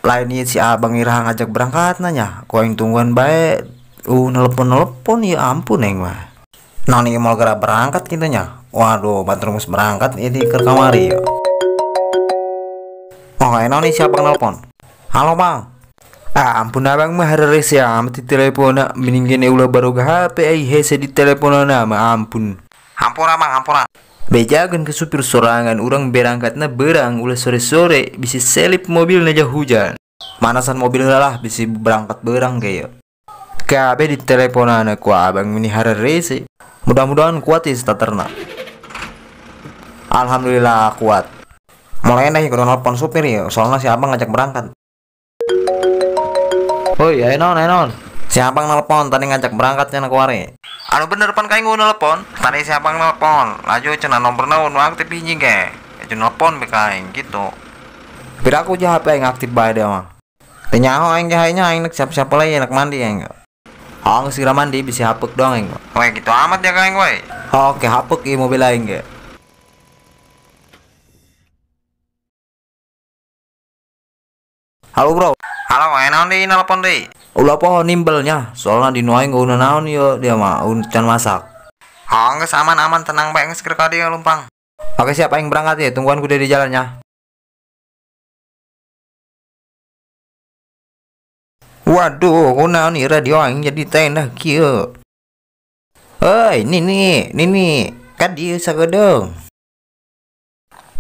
Lain ieu si abang iraha ngajak berangkat nanya, ku aing tungguan bae. Nelpon-nelpon ya ampun aing mah. Naon ieu moal geura berangkat kitu nya. Waduh, batur geus berangkat ieu di keur kamari ieu. Oh, naon ieu si abang nelpon? Halo, Bang. Ah, ampun abang mah hareureus ya amat di teleponna, mending gene ulah baroga HP ai hese di teleponana mah ampun. Hampura Bang, hampura. Bejakeun ke supir sorangan urang berangkatna berang ulah sore-sore bisi selip mobil aja hujan. Manasan mobil heula lah bisi berangkat berang ge ieu. Kabeh di teleponana ku abang meni hareureus. Mudah-mudahan kuat ya starterna. Alhamdulillah kuat. Mulai dah kudu nelpon supir ya, soalnya si abang ngajak berangkat. Woi, ayo naon, ayo naon. Si abang nelpon tadi ngajak berangkat cenah kuari. Anu bener pan kaing nelpon. Tadi si abang nelpon, laju cenah nomorna nu aktif hiji ge. Laju nelpon be kaing gitu. Piraku je HP aing aktif bae dia mah. Teu nyaho aing ge hayang aing nek siap-siap lagi enak mandi aing. Oh, geus segera mandi bisi hapek doang aing. Weh gitu amat ya kaing weh. Oke, hapek ieu mobil aing ge. Halo bro. Halo, ayo naon deui nelpon deui. Ulah poho nimbelnya, soalnya di nu aing eueuh naon ieu dia mah can masak. Oh, geus aman-aman tenang bae geus keur ka dieu lumpang. Oke siap aing berangkat ya, tungguan kudu di jalannya. Waduh, kunaon ieu radio aing jadi teh kieu. Heuy, nini, nini, ka dieu sagedeung.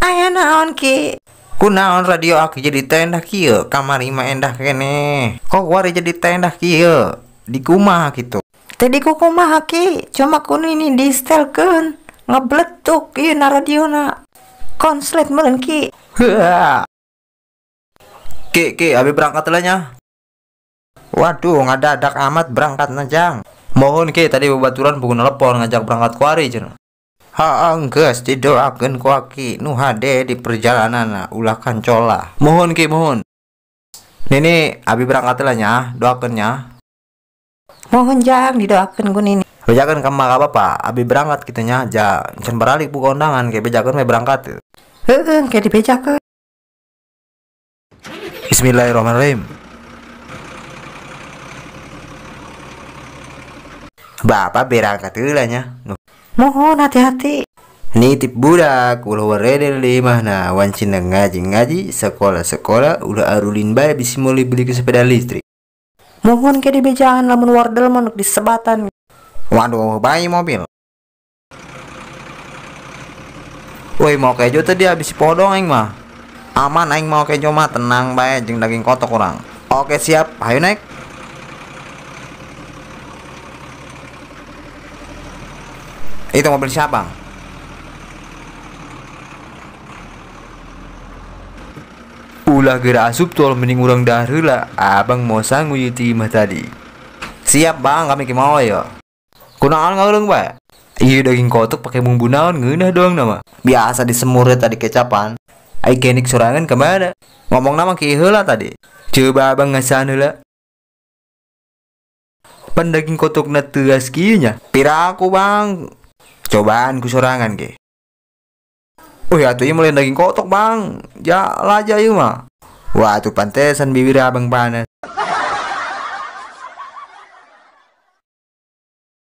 Aya naon ki? Kunaon radio aki jadi teh kieu, kamari mah endah keneh. Kok wari jadi teh kieu? Di kumaha kitu? Teh di kumaha ki, cuma ku nini di-setelkeun, ngebletuk ieu na radiona. Konslet meureun ki. Heuh. Ki, ki, abi berangkat lah nya. Waduh, ngadadak amat berangkat najang. Mohon ki, tadi babaturan buku nelpon ngajak berangkat kuari cenah. Haang geus didoakeun ku aki nu hade di perjalanan ulah kancola. Mohon ki, mohon. Nini, abi berangkat lah nya, doakeun nya. Mohon jang didoakeun ku nini. Bejakeun ka emak ka bapak, abi berangkat kitu nya, ja can baralik buka undangan ke bejakeun we berangkat. Heueuh, ke dibejakeun. Bismillahirrahmanirrahim. Bapak berangkat heula nya. Mohon hati-hati. Nitip budak ulah waredel di imahna wancina ngaji-ngaji sekolah-sekolah ulah arulin bae bisi meuli beli ke sepeda listrik. Mohon ke dibejaan lamun wardel mah nuk disebatan. Waduh, bayi mobil. Woi, mau kejo tadi habis podong aing mah. Aman aing mau kejo mah tenang bae jeung daging kotok urang. Oke siap, ayo naik. Itu mobil siapa? Ulah geura asup tol mending urang dahar heula. Abang mau sangu ieu ti imah tadi. Siap bang, kami ki mau ya. Kunaon ngeureung bae? Ieu daging kotok pakai bumbu naon ngeunah doang nama. Biasa disemur tadi kecapan. Ai kenik sorangan kemana? Ngomong nama ki heula tadi. Coba abang ngasaan heula. Pan daging kotokna teuas kieu nya. Pira aku bang. Cobaan ku sorangan ge. Oh ya atuh ieu mulai daging kotok bang. Ja laja ieu mah. Wah atuh pantesan bibir abang panas.